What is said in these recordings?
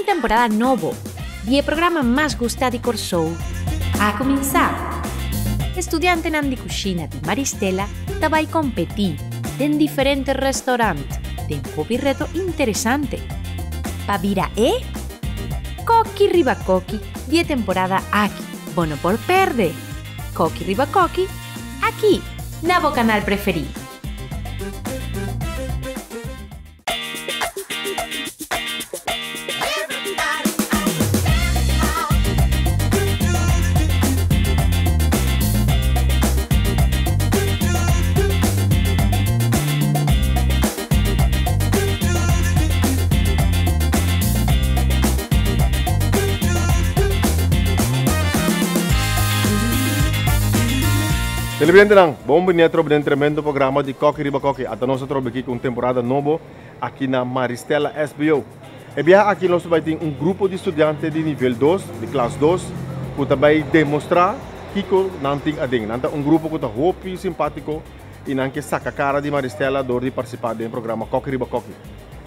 temporada nobo di e programa mas gustá di Kòrsou a kuminsá! Estudiantenan di kushina di Maristella ta bai kompetí den diferente restaurant den hopi reto interesante pa bira e Koki Riba Koki di e temporada aki. Bo no por perde! Koki Riba Koki aki na bo kanal preferí! Televidentenan, bon bini atrobe den tremendo programa di Koki Riba Koki. Ata nos atrobe aki ku un temporada nobo aki na Maristella SBO. E biaha aki nos ta bai tin un grupo di studiante di nivel dos, di klas dos, ku ta bai demostrá kiko nan tin aden. Nan ta un grupo ku ta hopi simpátiko. i nan ke saka kara di Maristella dor di partisipá den e programa Kòki Riba Kòki.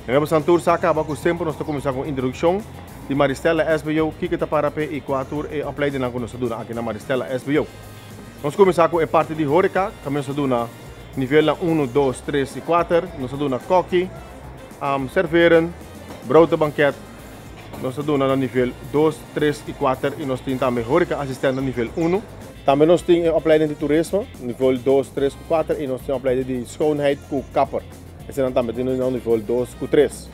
Den Rebel Tour sa kaba ku semper nos ta kuminsá ku un introdukshon di Maristella SBO, kiko ta para p'e i kua tur e opleidingnan ku nos ta duna aki na Maristella SBO. Nos kuminsá ku e parti di horeca, kaminda nos ta duna nivelnan unu, dos, tres i kuater. Nos ta duna kòki, serveren, broodbanket, nos ta duna na nivel dos, tres i kuater i nos tin tambe horeca asistent na nivel unu. Tambe nos tin e opleiding di turismo, nivel dos, tres ku kuater i nos tin opleiding di schoonheid ku kapper. Esenan tambe tin na nivel dos ku tres.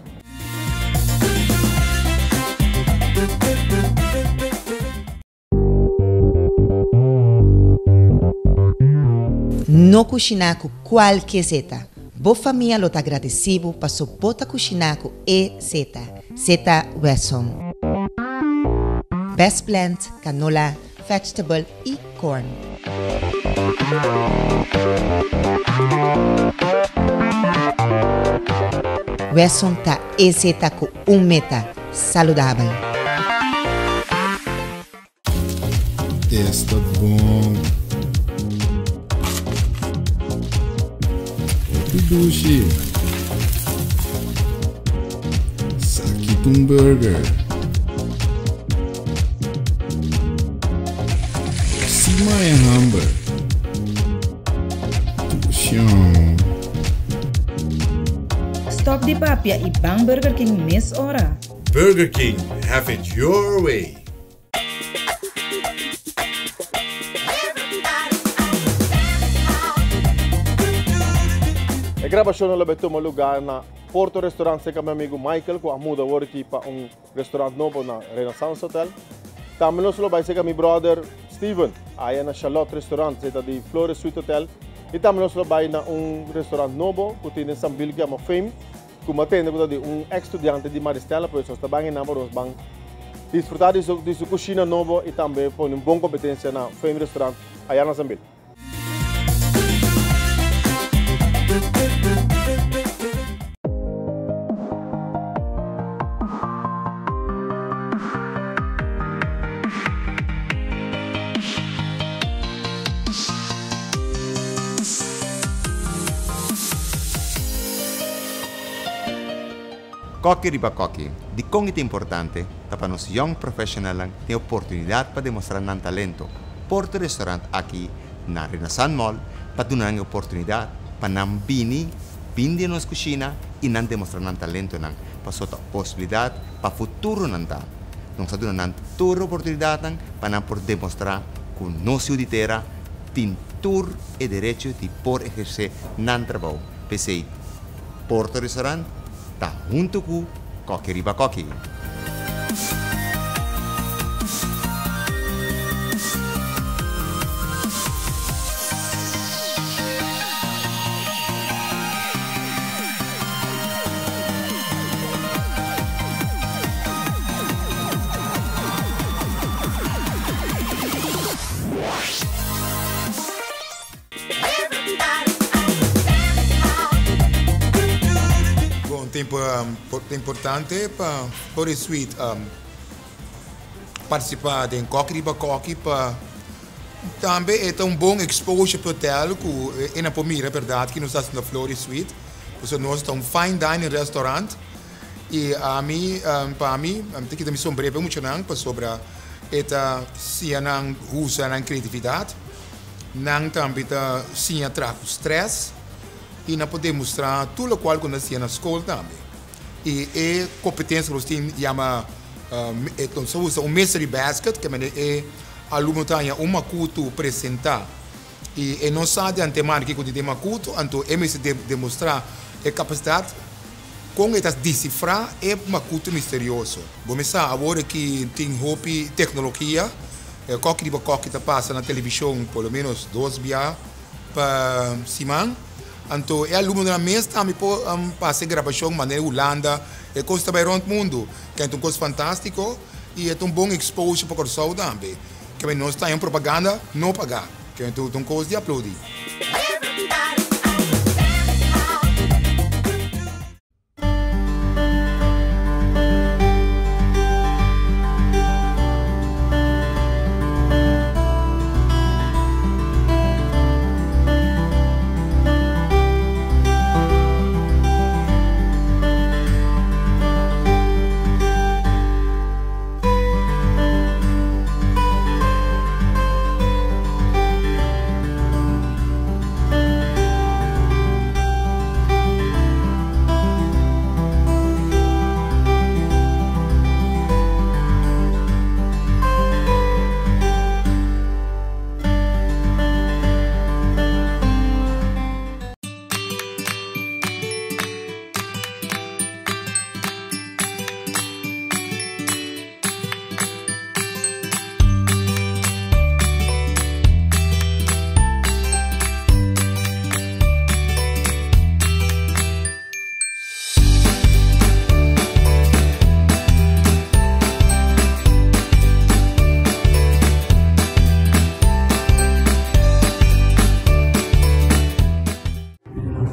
No kushiná ku kualke zeta. Bo famia lo ta agradesí bo paso bo ta kushiná ku e zeta. Zeta Wesson. Best Blend Canola vegetable y corn. Wesson ta e zeta cu un meta, saludabel. Esta bon. Hopi dushi. Saki ta un burger. Sima e hamber. Tushon. Stop di papia y ban Burger King mes ora. Burger King, have it your way. E grabashon lo bay tuma lugar na Porto Restaurant cerca mi amigo Michael cu a muda awor aki pa un Restaurant nobo na Renaissance Hotel. Tambe nos lo bai serka mi brother Steven, aya na Charlotte Restaurant, esei ta di Flores Suite Hotel. I tambe nos lo bai na un restaurant nobo ku tin den Sambil ku yama Fame, ku mi a tende ku ta di un ex studiante di Maristella, pues nos ta ban einan pa nos ban disfruta di su di su kushina nobo i tambe pone un bon kompetensia na Fame Restaurant aya na Sambil. Koki riba koki, dikon e ta importante ta pa nos young professionalnan tin oportunidat pa demostra nan talento. Porto Restaurant aki na Renaissance Mall pa duna nan e oportunidat pa nan bini bin den nos kushina i nan demostra nan talentonan pasobra ta posibilidat pa futuro nan ta. Nos ta duna nan tur e oportunidatnan pa nan por demostra ku nos yu di tera tin tur e derecho di por ehersé nan trabou. P'esei Porto Restaurant ta huntu ku Koki Riba Koki. Bon, ta importante pa por e suite participa den Koki Riba Koki pa tambe e ta un bon exposure pa hotel cu e nan por mira berdad ki nos ta haci na Flori Suite. Pasobra nos ta un fine dining restaurant. I ami, pa mi, mi ta kita mi sombrero pa e muchanan pasobra e ta siña nan usa nan kreatividat, nan tambe ta siña traha ku strès i nan por demostrá tur lokual ku nan siña na skol tambe. I e kompetensia ku nos tin yama, nos ta usa un mystery basket, ke manera e alumno ta haña un makutu presentá i e no sa di antemano kiko tin den makutu, anto e mester demostrá e kapasidat kon e ta desifrá e makutu misterioso. Bo mi sa awor aki tin hopi teknologia, kòki riba kòki ta pasa na televishon por lo ménos dos bia pa siman, anto e alumnonan mes tambe por pasa e grabashon manera Hulanda, e kos ta bai rònt mundu, kende ta un kos fantástiko i e ta un bon exposure pa Kòrsou tambe. Kende nos ta haña un propaganda no pagá, kende ta un kos di aplaudí.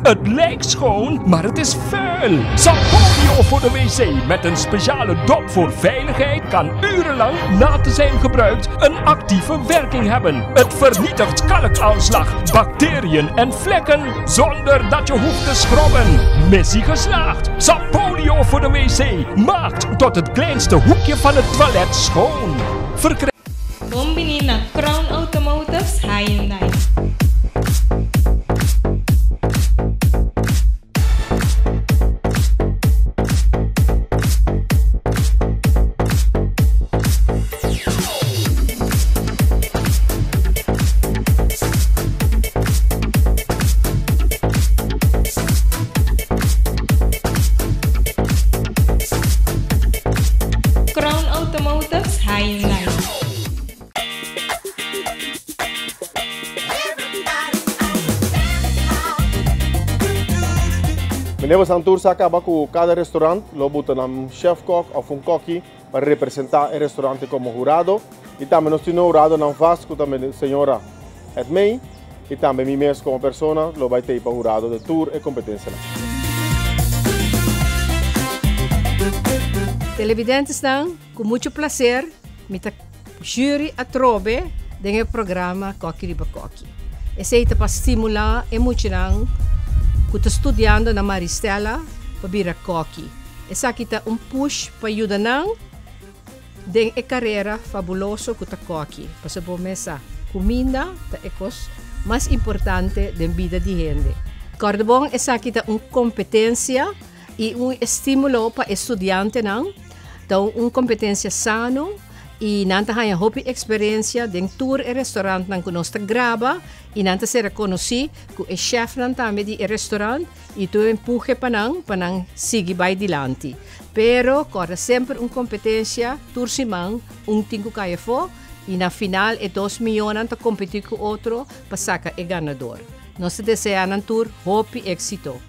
Het lijkt schoon, maar het is vuil. Sapolio voor de wc met een speciale dop voor veiligheid kan urenlang na te zijn gebruikt een actieve werking hebben. Het vernietigt kalkaanslag, bacteriën en vlekken zonder dat je hoeft te schrobben. Missie geslaagd. Sapolio voor de wc maakt tot het kleinste hoekje van het toilet schoon. Verkrijg Bon bini na Crown Automotives Hyundai. Crown Automotives Hyundai. Meneer we tour sa acaba cu cada restaurant lo buta nan chef kok of un kokkie pa representa e restaurante como jurado y tambe nos tin un jurado nan vast cu tambe señora Edmey y tambe mi mes como persona lo bay tey pa jurado de tur e competencianan. Televidentesnan, cu mucho placer mi ta jury atrobe den e programa Koki Riba Koki. Esey ta pa stimula e muchanan cu ta studiando na Maristella pa bira koki. Esaki ta un push pa yuda nan den e carera fabuloso cu ta koki. Pasobra bo mes sa, cuminda ta e cos mas importante den bida di hende. Corda bon, esaki ta un competencia y un estimulo pa e studiantenan. Ta un competencia sano y nan ta haña hopi experiencia den tur e restaurantnan cu nos ta graba y nan ta ser reconoci cu e chefnan tambe di e restaurant y tur empuje pa nan pa nan sigui bay dilanti. Pero corda semper un competencia tur siman un tin cu cay afo y na final e dos mihornan ta competi cu otro pa saca e ganador. Nos ta desea nan tur hopi exito.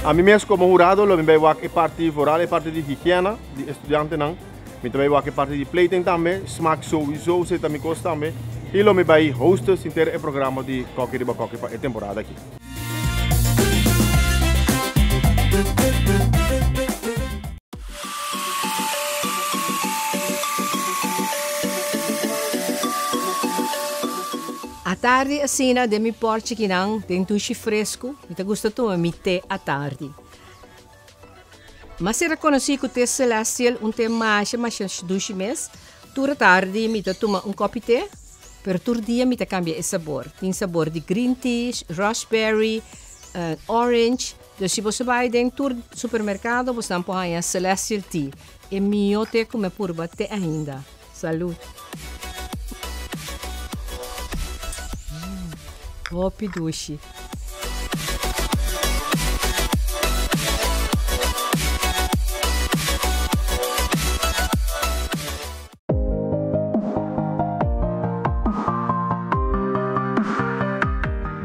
Ami mes komo hurado lo mi bai wak e parti vooral e parti di higiena di e studiantenan. Mi ta bai wak e parti di plating tambe, smaak souiso esei ta mi kos tambe. I lo mi bai hostess henter e programa di Koki Riba Koki pa e temporada aki. Atardi asina den mi porchi kinan den dushi fresku mi ta gusta tuma mi te atardi. M'a sera konosí ku te Celestial un te masha masha dushi mes. Tur atardi mi ta tuma un kopi te, pero tur dia mi ta kambia e sabor. Tin sabor di green tea, raspberry, orange. Dus si boso bai den tur supermerkado bosnan por haña Celestial tea. E mihó te ku mi a purba te ainda. Salud. Hopi dushi.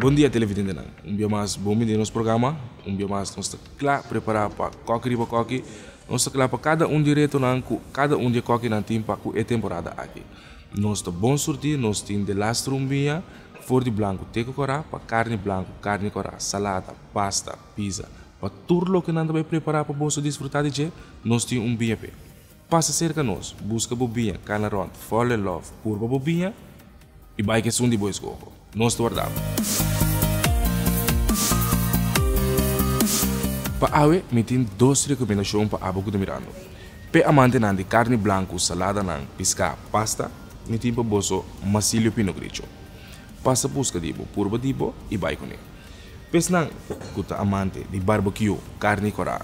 Bon dia televidentenan, un bia mas bon bini den nos programa, un bia mas nos ta kla prepara pa Koki Riba Koki. Nos ta kla pa kada un di retonan ku kada un di e kòkinan tin pa ku e temporada aki. Nos ta bon surtí, nos tin delaster un biña, for di blanku te ku kòrá, pa karni blanku, karni kòrá, salada, pasta, pizza, pa tur loke nan ta bai prepará pa boso disfrutá di dje, nos tin un biña p'e. Pasa serka nos, buska bo biña, kana rònt, fall in love, purba bo biña i bai ku esun di bo eskoho. Nos ta warda bo. Pa awe mi tin dos rekomendashon pa abo ku ta mirando. P'e amantenan di karni blanku, saladanan, piská, pasta, mi tin pa boso Masilio Pinot Grigio. Pasa buska di bo, purba di bo i bai kuné. P'esnan ku ta amante di barbekiu, karni kòrá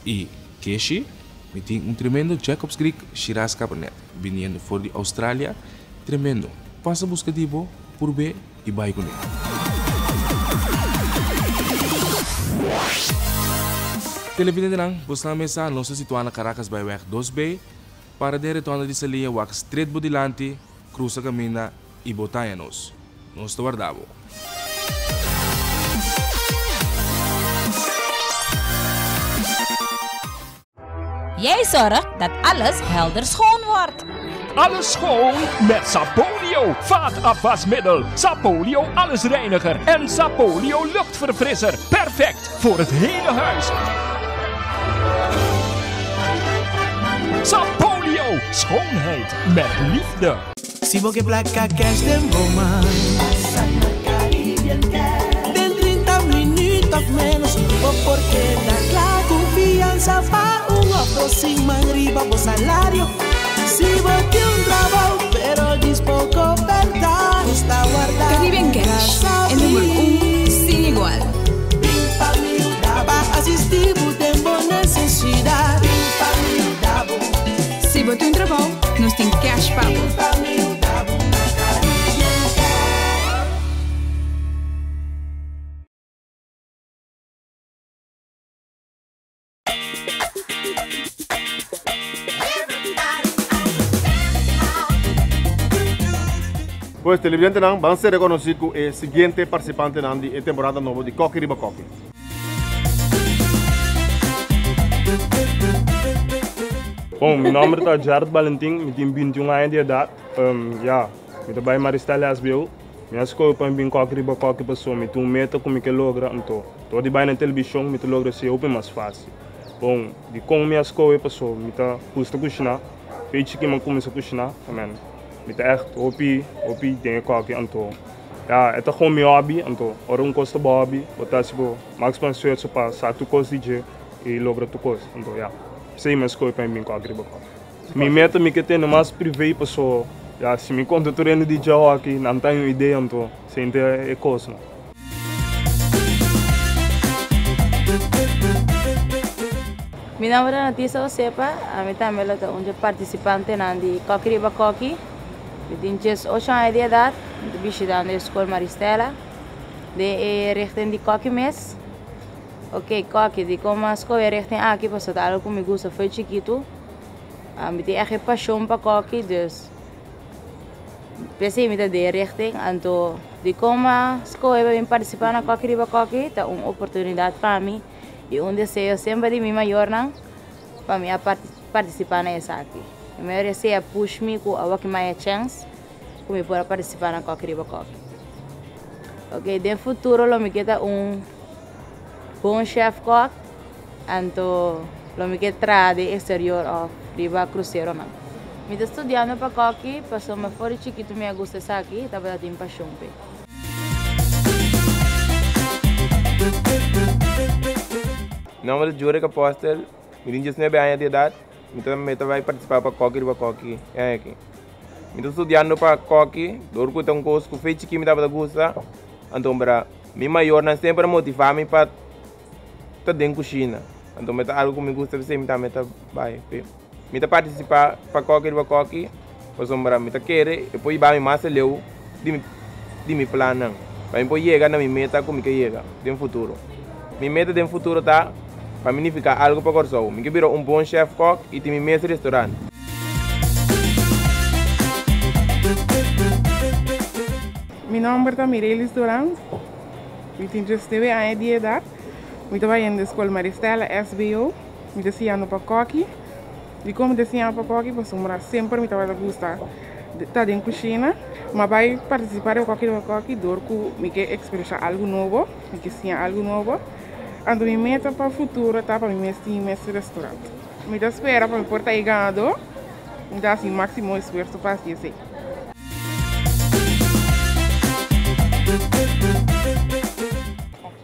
i keshi, mi tin un tremendo Jacob's Creek Shiraz Cabernet biniendo for di Australia, tremendo. Pasa buska di bo, purb'é i bai kuné. Televidentenan, bosnan mesa nos ta situá na Caracas Byweg 2B, para den retonda di Saliña wak stret bo dilanti, krusa kaminda i bo taña nos. Nos ta warda bo. Jij zorgt dat alles helder schoon wordt. Alles schoon met Sapolio vaatafwasmiddel, Sapolio allesreiniger en Sapolio luchtverfrisser. Perfect voor het hele huis. Sapolio, schoonheid met liefde. Si bo ke plaka cash den bo man. Pasa na Caribbean Cash. Den 30 minuut of menos bo por keda kla ku fiansa pa un of dos siman riba bo salario. Si bo tin un trabou pero djis poko pèrta, nos ta warda Caribbean Cash, e number un sin igual. Bin pa mi yuda pa asisti bo den bo nesesidat. Bin pa mi yuda bo. Si bo tin un trabou, nos tin cash pa bo. Pues televidentenan ban ser reconoci cu e siguiente participantenan di e temporada nobo di Koki Riba Koki. Bon, mi nomber ta Gerard Balentin, mi tin 21 aña di edat. Ya, mi ta bai Maristella SBO. Mi a skohe pa mi bin kòke riba kòke pasobra mi tin un meta ku mi ke logra, anto dor di bai na televishon mi ta logra esei hopi mas fásil. Bon, dikon mi a skohe? Pasobra mi ta gusta kushiná. Fe chikí mi a kuminsá kushiná, amen. Mi ta ègt hopi, hopi den e kòke, anto ya, e ta gewoon mi hòbi, anto ora un kos ta bo hòbi, bo ta hasi bo máksimo esfuerso pa sa tur kos di dje i logra tur kos. Anto ya, p'esei mi a skohe pa mi bin kòke riba kòke. Mi meta mi ke tene mas privé paso ya si mi konta tur hende di djou aki nan ta un idea anto sente e kosnan. Mi nomber ta Natisa Osepa, ami tambe lo ta un dje partisipantenan di Koki Riba Koki. Mi tin 18 aña di edat, mi ta bishitando e skol Maristella den e richting di koki mes. Ok, koki, dikon mi a skohe e richting aki? Pasobra ta algu ku mi gusta fo'i chikitu. Mi tin echt e pashon pa koki, dus p'esei mi ta den e richting. Anto dikon mi a skohe pa bin partisipá na Koki Riba Koki ta un oportunidat pa mi i un deseo semper di mi mayornan pa mi a partisipá na esaki. E mayor esei a push mi ku awor mi a chèns ku mi por a partisipá na Koki Riba Koki. Ok, den futuro lo mi ke ta un bon chef kòk, anto lo mi ke traha den exterior òf riba kruseronan. Mi ta studiando pa kòki pasobra for di chikitu mi a gusta esaki, tabata tin pashon p'e. Mi nomber ta Jurek Apostel, mi tin diesnuebe aña di edat, mi ta mi ta bai partisipá pa Kòki Riba Kòki e aña aki. Mi ta studiando pa kòki, dor ku ta un kos ku fe chikí mi tabata gusta, anto bra mi mayornan semper a motivá mi pa ta den kushina, anto mi ta algu ku mi gusta p'esei mi tambe ta bai. Mi ta partisipá pa Kòki Riba Kòki pasobra mi ta kere e por yuda mi mas aleu di di mi plannan, pa mi por yega na mi meta ku mi ke yega den futuro. Mi meta den futuro ta pa mi nifiká algu pa Kòrsou. Mi ke bira un bon chèf kòk i tin mi mes restorant. Mi nòmber ta Mirelis Durant, mi tin diesnuebe aña di edat, mi ta bayendo skol Maristella SBO. Mi ta siñando pa kòki. Dikon mi ta siña pa kòki? Pasobra semper mi tabata gusta ta den kushina. Mi a bai partisipá den Kòki Riba Kòki dor ku mi ke eksperenshá algu nobo, mi ke siña algu nobo. Anto mi meta pa futuro ta pa mi mes tin mi mes restorant. Mi ta spera pa mi por ta e ganadó. Mi ta hasi mi máksimo esfuerso pa hasi esei.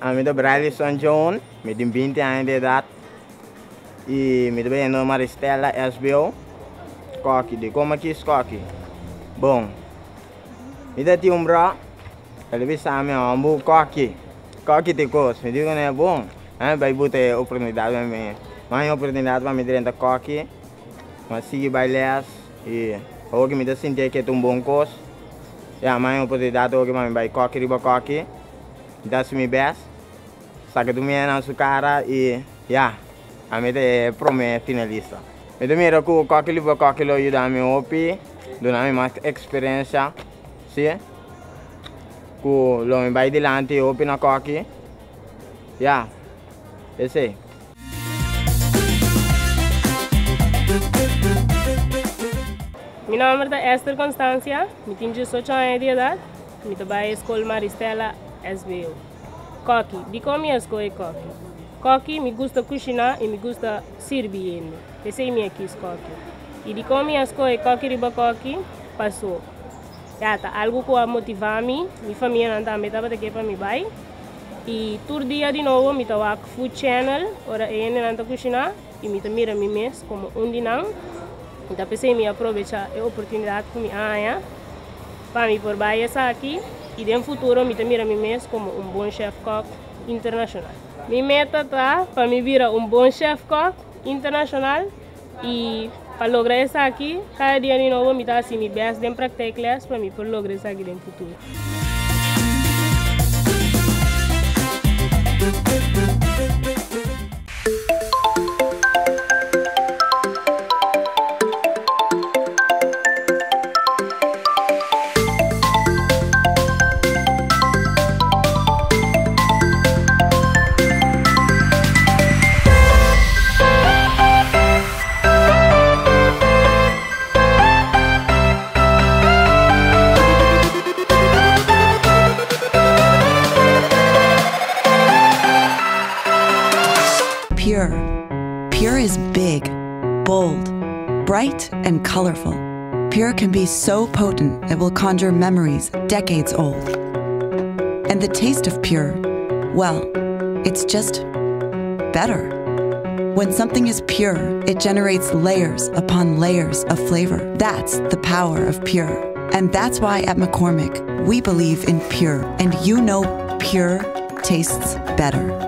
Ami ta Bradley Sanjoon, mi tin binti aña di edat. Y mi ta bayendo Maristella SBO. Koki, di como kis koki? Bon, mi ta tin un bro, el a bisa mi hombo koki, koki ta e cos. Mi di cune, bon, ami bay buta e oportunidad pa mi. Mi haña oportunidad pa mi drenta koki, mi a sigui bay les y awor mi ta sinti ke ta un bon cos. Ya, mi haña oportunidad awor pa mi bay koki riba koki, mi ta haci mi best. Saka tur mira nan su kara i ya, ami ta e prome finalista. Mi ta mira ku Koki Liba Koki lo yuda mi hopi, duna mi mas eksperensia, si, ku lo mi bai dilanti hopi na Koki, ya, esei. Mi nòmber ta Esther Constancia, mi tin diesocho aña di edat, mi ta bai skol Maristella SBO. Koki, dikon mi a skohe koki? Koki, mi gusta kushiná i mi gusta sirbi hende. P'esei mi a kis koki. I dikon mi a skohe koki riba koki? Pasó, ya ta algu ku a motivá mi, mi famianan tambe tabata ke pa mi bai. I tur dia di nobo mi ta wak Food Channel ora e hendenan ta kushiná i mi ta mira mi mes komo un di nan. I ta p'esei mi a probechá e oportunidat ku mi a haña. Pa mi por bai esaki y den futuro mi ta mira mi mes como un bon chef kok internacional. Mi meta ta pa mi bira un bon chef kok internacional y pa logra esaki cada dia di nobo mi ta haci mi best den praktijkles pa mi por logra esaki den futuro. Pure. Pure is big, bold, bright, and colorful. Pure can be so potent it will conjure memories decades old. And the taste of pure, well, it's just better. When something is pure, it generates layers upon layers of flavor. That's the power of pure. And that's why at McCormick, we believe in pure. And you know pure tastes better.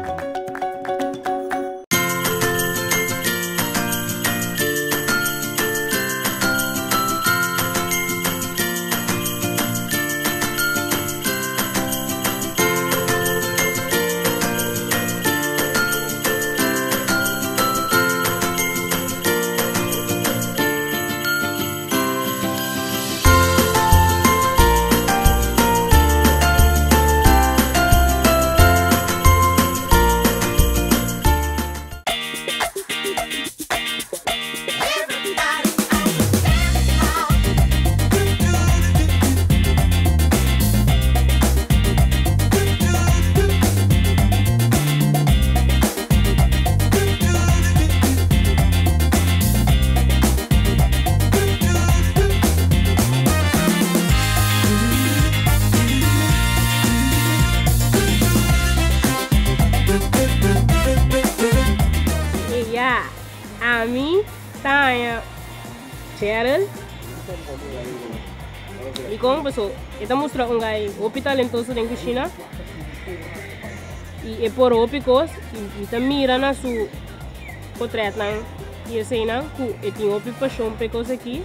Ami ta haña Cheryl dikon paso e ta mustra un guy hopi talentoso den kushina i e por hopi kos i mi ta mira na su potretnan i eseinan ku e tin hopi pashon pa e kos aki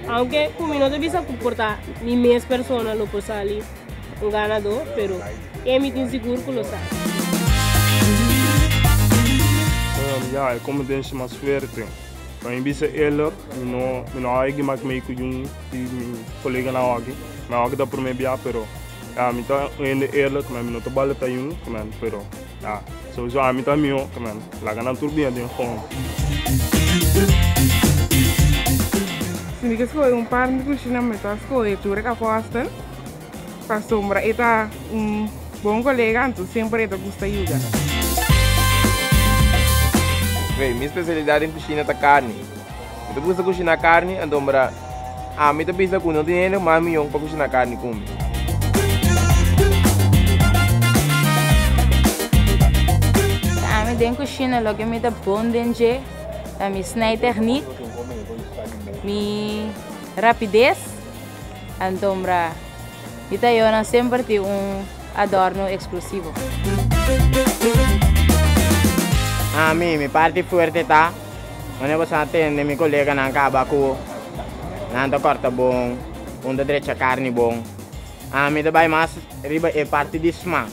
aunke ku mi no ta bisa ku por ta mi mes persona lo por sali un ganadó pero e mi tin sigur ku lo sali. Ya e kompetensia mas fuerte. Pa mi bisa eerlijk, mi no mi no a egi mak mei ku yun di mi koleganan awaki. Mi awaki ta prome bia pero ya mi ta un hende eerlijk men mi no ta balota yun men pero ya souiso ami ta miho men laga nan tur bia den gewoon. Si mi ke skohe un par di kushina mi ta skohe Jurek Apostel pasobra e ta un bon kolega anto semper e ta gusta yuda. Wey, mi spesialidat den kushina ta karni. Mi ta gusta kushina karni, anto mara ami ta bisa ku no tin hende mas miyon pa kushina karni ku mi. Ami den kushina loke mi ta bon den dje ta mi snijtechniek, mi rapides. Antombra di tayonan semper tin un adorno exclusivo. Ami, mi parti fuerte ta wanneer bo sa tende mi coleganan caba cu nan ta corta bon, un ta drecha carni bon. Ami ta bay mas riba e parti di smaak.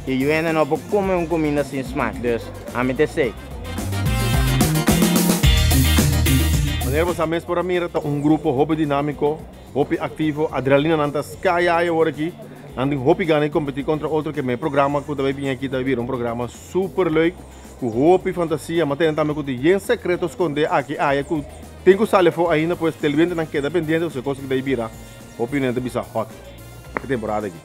Y yu hende no por come un cuminda sin smaak, dus ami ta esey. Manera bo sa mes por a mira ta un grupo hopi dinamico, hopi activo, adrenalina nan ta sky high awor aki, nan tin hopi gana di competi contra otro ke me programa cu ta bay bini aki ta bay bira un programa super leuk cu hopi fantasia, ma tene tambe cu tin yen secreto sconde aki aya cu tin cu sali afo ainda pues televidentenan keda pendiente pasobra e cos aki ta bay bira hopi nan ta bisa hot e temporada aki.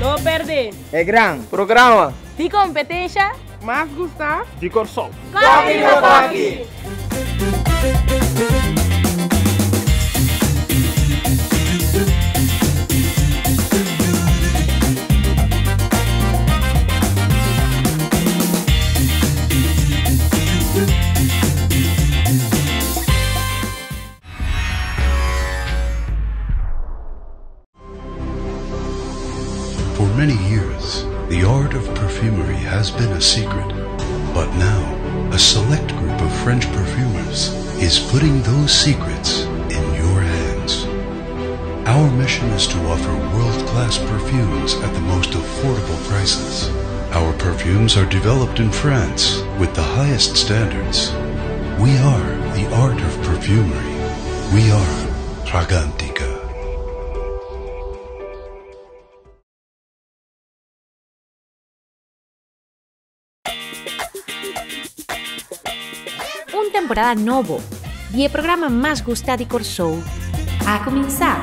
No perde! E gran. Programa. Di kompetensha. Mas gusta. Di Kòrsou. Kòki riba kòki! For many years, the art of perfumery has been a secret. But now, a select group of French perfumers is putting those secrets in your hands. Our mission is to offer world-class perfumes at the most affordable prices. Our perfumes are developed in France with the highest standards. We are the art of perfumery. We are Fragantica. Un temporada nobo di e programa mas gusta di Kòrsou a kuminsá.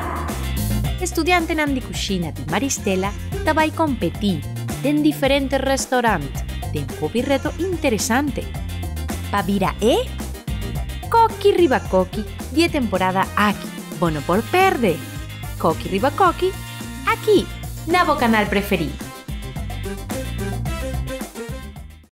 Estudiantenan di kushina di Maristella ta bai kompetí den diferente restaurant den hopi reto interesante pa bira e Koki riba Koki di e temporada aki. Bo no por perde! Koki riba Koki aki na bo kanal preferí.